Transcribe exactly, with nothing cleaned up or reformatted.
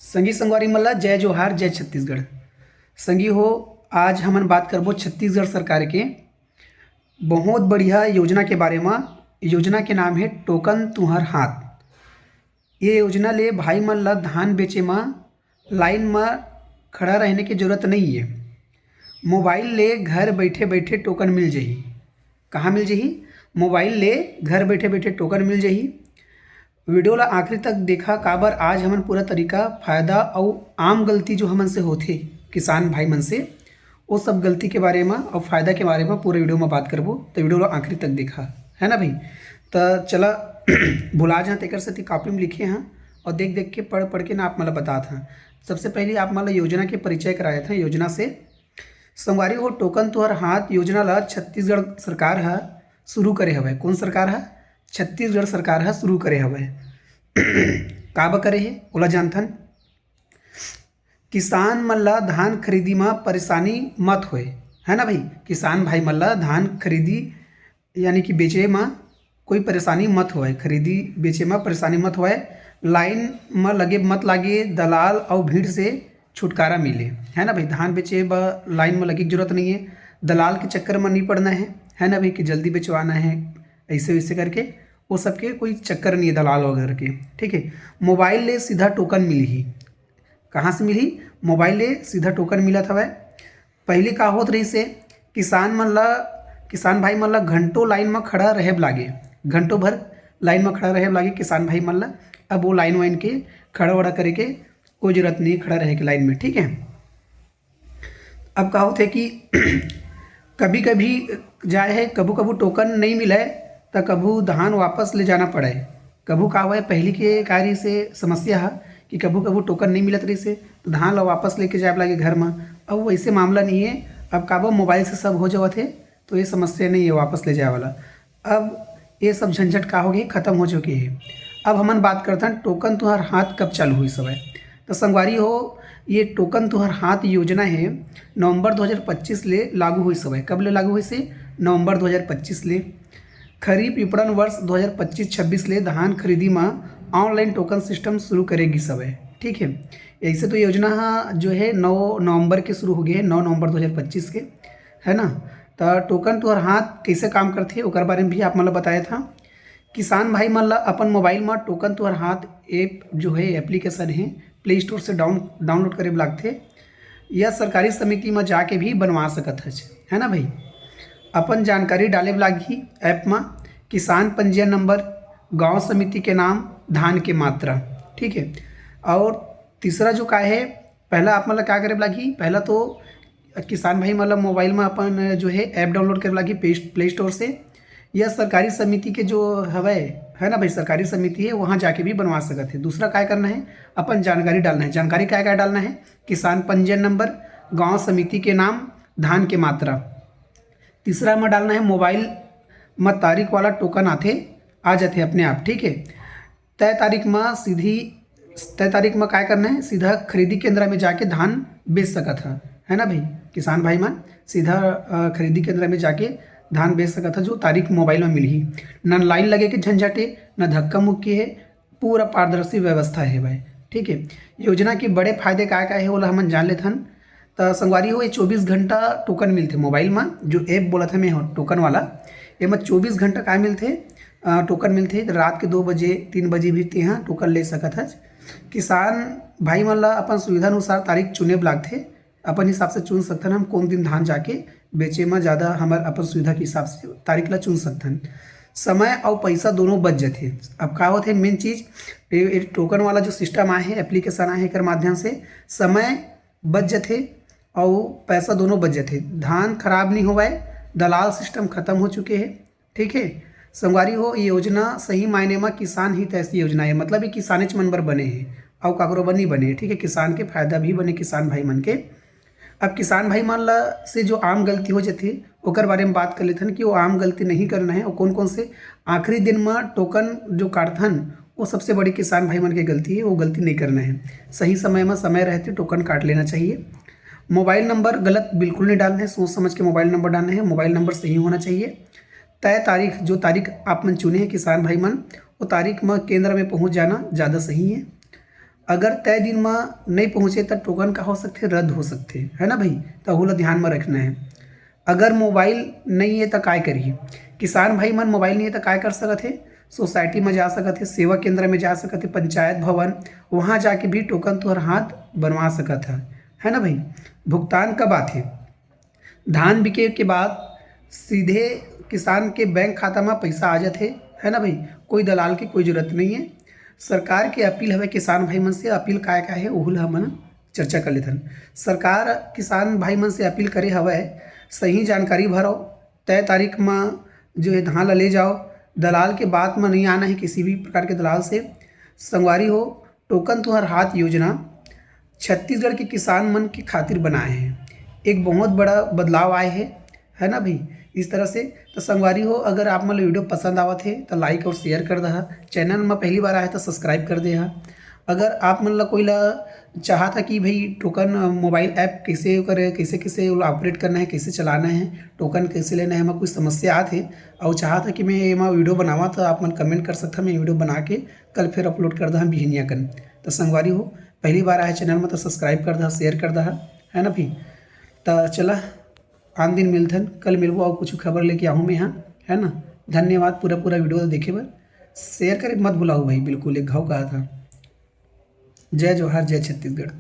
संगी संगवारी मन ला जय जोहार, जय छत्तीसगढ़। संगी हो, आज हमन बात करबो छत्तीसगढ़ सरकार के बहुत बढ़िया योजना के बारे म। योजना के नाम हे टोकन तुंहर हाथ। ये योजना ले भाई मन ला धान बेचे म लाइन म खड़ा रहने के जरूरत नइ हे। मोबाइल ले घर बइठे बइठे टोकन मिल जही। कहाँ मिल जही? मोबाइल ले घर बइठे बइठे टोकन मिल जही। वीडियो ला आखिरी तक देखा, काबर आज हमन पूरा तरीका, फायदा अउ आम गलती जो हमन से होथे किसान भाई मन से, वो सब गलती के बारे म अउ फायदा के बारे म पूरा वीडियो म बात करबो। तो वीडियो ला आखिरी तक देखा, है ना भाई? तो चला भुला जां, तेकर सेती कॉपी में लिखे हाँ अउ देख देख के, पढ़ पढ़ के ना आप मन ला बतात हाँ। सबसे पहले आप मन ला योजना के परिचय कराए था। योजना से संगवारी हो, टोकन तुंहर हाथ योजना ला छत्तीसगढ़ सरकार ह शुरू करे हवय। कौन सरकार ह? छत्तीसगढ़ सरकार ह शुरू करे हवय। काबर करे हे, ओला जानथन। किसान मन ला धान खरीदी म परेशानी मत होए, है ना भाई? किसान भाई मन ला धान खरीदी यानी कि बेचे म कोई परेशानी मत होए, खरीदी बेचे म परेशानी मत होए, लाइन म लगे मत लागे, दलाल अउ भीड़ से छुटकारा मिले, है ना भाई? धान बेचे बर लाइन म लगे के जरूरत नहीं है, दलाल के चक्कर म नहीं पड़ना है, है ना भाई? कि जल्दी बेचवाना है, ऐसे वैसे करके वो सबके कोई चक्कर नहीं है दलाल वगैरह के, ठीक है। मोबाइल ले सीधा टोकन मिलही। कहाँ से मिलही? मोबाइल ले सीधा टोकन मिलत हवय। पहली का होत रहिस हे, किसान मन ला, किसान भाई मन ला घंटों लाइन म खड़ा रहे ब लागे, घंटों भर लाइन म खड़ा रहे ब लागे किसान भाई मन ला। अब वो लाइन वाइन के खड़ा वड़ा करे के कोई जरूरत नहीं, खड़ा रहे के लाइन में, ठीक है। अब का होथे कि कभी कभी जाए है, कभू कभू टोकन नहीं मिले, त कभू धान वापस ले जाना पड़े। कभू का होए, पहली के कार्य से समस्या है कि कभू कभू टोकन नहीं मिलत रहिस हे, तो धान ला वापस लेके जाए ब लागे घर में। अब वैसे मामला नहीं है, अब काबर मोबाइल से सब हो जावत है, तो ये समस्या नहीं है वापस ले जाए वाला। अब ये सब झंझट का होगे, खत्म हो चुके हे। अब हमन बात करथन टोकन तुंहर हाथ कब चालू होइस हवय। तो संगवारी हो, ये टोकन तुंहर हाथ योजना है नवंबर दो हज़ार पच्चीस ले लागू होइस हवय। कब ले लागू होइस हे? नवंबर दो हज़ार पच्चीस ले। खरीफ विपणन वर्ष दो हज़ार पच्चीस छब्बीस ले धान खरीदी म ऑनलाइन टोकन सिस्टम शुरू करे गिस हवय, ठीक है। ऐसे तो योजना ह जो है नौ नवंबर के शुरू हो गए है, नौ नवंबर दो हज़ार पच्चीस के, है ना। तो टोकन तुंहर हाथ कैसे काम करथे, ओकर बारे में भी आप मन ल बताए था। किसान भाई मन ल अपन मोबाइल म टोकन तुंहर हाथ ऐप जो है, एप्लीकेशन है, प्ले स्टोर से डाउन डाउनलोड करे बर लागथे, या सरकारी समिति म जाके भी बनवा सकत हच, है ना भाई। अपन जानकारी डाले बर लागही ऐप म, किसान पंजीयन नंबर, गांव समिति के नाम, धान के मात्रा, ठीक है। और तीसरा जो का है, पहला आप मन ल का करे बर लागही, पहला तो किसान भाई मन ल मोबाइल म अपन जो है ऐप डाउनलोड करे बर लागही प्ले प्ले स्टोर से, या सरकारी समिति के जो हवय, है ना भाई, सरकारी समिति है, वहाँ जाके भी बनवा सकत है। दूसरा काय करना है, अपन जानकारी डालना है। जानकारी काय काय डालना है? किसान पंजीयन नंबर, गांव समिति के नाम, धान के मात्रा। तीसरा में डालना है मोबाइल म तारीख वाला टोकन आथे, आ जाथे अपने आप, ठीक है। तय तारीख म सीधी तय तारीख म काय करना है, सीधा खरीदी केंद्र में जाके धान बेच सकत ह, है ना भाई। किसान भाई मन सीधा अ, खरीदी केंद्र में जाके धान बेच सकत ह, जो तारीख मोबाइल में मिलही। न लाइन लगे के झंझट है, न धक्का मुक्की है, पूरा पारदर्शी व्यवस्था है भाई, ठीक है। योजना के बड़े फायदे काय काय है, ओला हमन जान लेथन। त संगवारी हो, ये चौबीस घंटा टोकन मिलथे मोबाइल म, जो ऐप बोलत हन मैं टोकन वाला, एमा चौबीस घंटा काय मिलथे, अ, टोकन मिलथे। त रात के दो बजे, तीन बजे भी तेहा टोकन ले सकत हच। किसान भाई मन ला अपन सुविधा अनुसार तारीख चुने बर लागथे, अपन हिसाब से चुन सकथन हम कोन दिन धान जाके बेचे म ज़्यादा हमर अपन सुविधा के हिसाब से तारीख ला चुन सकथन। समय अउ पैसा दोनों बच जथे। अब का होथे, मेन चीज़, ये, ये टोकन वाला जो सिस्टम आए हे, एप्लीकेशन आए हे, एकर माध्यम से समय बच जथे अउ पैसा दोनों बच जथे। धान खराब नहीं होवय, दलाल सिस्टम खत्म हो चुके हे, ठीक है। संगवारी हो, ये योजना सही मायने म किसान हितैषी योजना है, मतलब ये किसानेच मन बर बने हे, अउ काकरो बर नहीं बने हे, ठीक है। किसान के फायदा भी बने, किसान भाई मन के। अब किसान भाई मन ला से जो आम गलती हो जाथे, ओकर बारे में बात कर लेथन कि वो आम गलती नहीं करना है और कौन कौन से आखिरी दिन में टोकन जो काटथन, वो सबसे बड़ी किसान भाई मन के गलती है, वो गलती नहीं करना है। सही समय में समय रहते टोकन काट लेना चाहिए। मोबाइल नंबर गलत बिल्कुल नहीं डालना है, सोच समझ के मोबाइल नंबर डालना है। मोबाइल नंबर सही होना चाहिए। तय तारीख, जो तारीख आप मन चुने हैं किसान भाई मन, वो तारीख में केंद्र में पहुंच जाना ज़्यादा सही है। अगर तय दिन म नहीं पहुँचे त टोकन का हो सकथे, रद्द हो सकथे, है ना भाई? त ओहू ला ध्यान म रखना है। अगर मोबाइल नहीं है त काय करही? किसान भाई मन मोबाइल नहीं है त काय कर सकत हे? सोसाइटी में जा सकत हे, सेवा केंद्र में जा सकत हे, पंचायत भवन, वहाँ जाके भी टोकन तुहर हाथ बनवा सकत है, है ना भाई? भुगतान कब आथे? धान बिके के बाद सीधे किसान के बैंक खाता में पैसा आ जाथे, है ना भाई? कोई दलाल के कोई जरूरत नहीं है। सरकार के अपील हवे किसान भाई मन से, अपील काय काय है ओहू ला हमन चर्चा कर लेथन। सरकार किसान भाई मन से अपील करे हवय, सही जानकारी भरो, तय तारीख म जो है धान ला ले जाओ, दलाल के बात म नहीं आना है किसी भी प्रकार के दलाल से। संगवारी हो, टोकन तुहर हाथ योजना छत्तीसगढ़ के किसान मन के खातिर बनाए हैं, एक बहुत बड़ा बदलाव आए है, है ना भाई? इस तरह से तो संगवारी हो, अगर आप मन ला वीडियो पसंद आवत है तो लाइक और शेयर कर दहा। चैनल में पहली बार आए तो सब्सक्राइब कर दे हा। अगर आप मन ला कोई ला चाहत है कि भाई टोकन मोबाइल ऐप कैसे करे, कैसे कैसे ऑपरेट करना है, कैसे चलाना है, टोकन कैसे लेना है, एमा कुछ समस्या आत है और चाहत है कि मैं एमा वीडियो बनावा, तो आप मन कमेंट कर सकता, मैं वीडियो बना के कल फिर अपलोड कर दहा बिहनिया कन। तो संगवारी हो, पहली बार आए चैनल में तो सब्सक्राइब कर दहा, शेयर कर दहा, है ना भाई? तो चला, आन दिन मिलथन, कल मिलबो और कुछ खबर लेके आहूँ मैं यहाँ, है ना? धन्यवाद पूरा पूरा वीडियो देखे बर। शेयर करे मत भुलाओ भाई, बिल्कुल एक घाव कहा था। जय जोहार, जय छत्तीसगढ़।